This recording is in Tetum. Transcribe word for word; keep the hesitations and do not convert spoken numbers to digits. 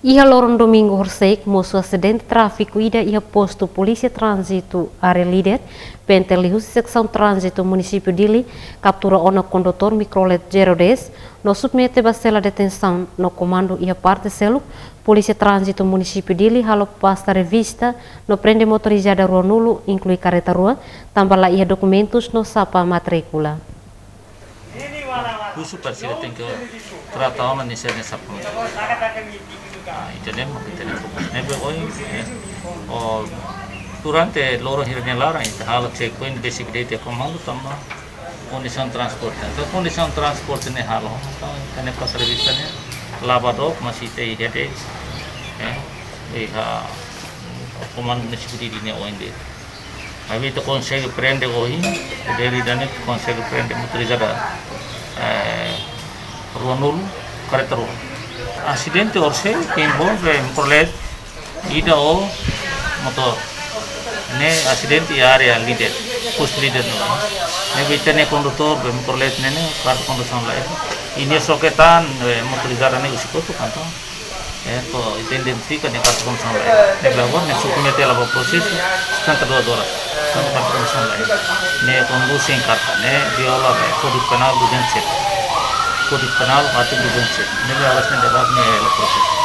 Iha loron domingu horisehik, mosu asidente tráfiku ida iha postu Polísia Tránzitu Área Líder, P N T L husi Seksaun Tránzitu Munisípiu Dili, kaptura ona kondutór mikrolet zero dez, no submete ba sela detensaun no komandu. Iha parte seluk, Polísia Tránzitu Munisípiu Dili halo pasta revista no prende motorizada ruanulu, inklui karreta rua, tanba la iha dokumentus no sapa matríkula. Husu para sira tenke trata ona ne'e sira-ne'e sapa. Ah, ita lembra, ita lembra. Ne'ebé ohin, eh, o, durante loron hirak-ne'e laran, ita halo checkpoint, besik de'it iha komandu tanba kondisaun transporte. Entaun kondisaun transporte ne'e halo. Entaun ita-nia pasta revista ne'e la'o ba dook, mas ita iha de'it, eh, iha komandu munisípiu Dili ne'e oin de'it. Maibé ita konsege prende ohin, deri dane konsege prende motorizada, eh, ruanulu, karreta rua. Asidente horisehik ke envolve mikrolet ida ho motór. Ne'e asidente iha área Líder, postu Líder ne'e. Ne'ebé ita-nia kondutór mikrolet ne'e, ne'e karta kondusaun laiha. I nia xoke tan, eh, motorizada ne'e husi kotuk, entaun, eh, to'o ita identifika nia karta kondusaun laiha. Ne'ebé agora ne'e submete hela ba prosesu setenta e duas horas. Tanba karta kondusaun laiha. Ne'e kondús sein karta, ne'e viola, eh, Kódigu Penál duzentos e sete. Kódigu Penál artigu duzentos e sete. Ne'ebé agora ne'e debate ne'e hela prosesu.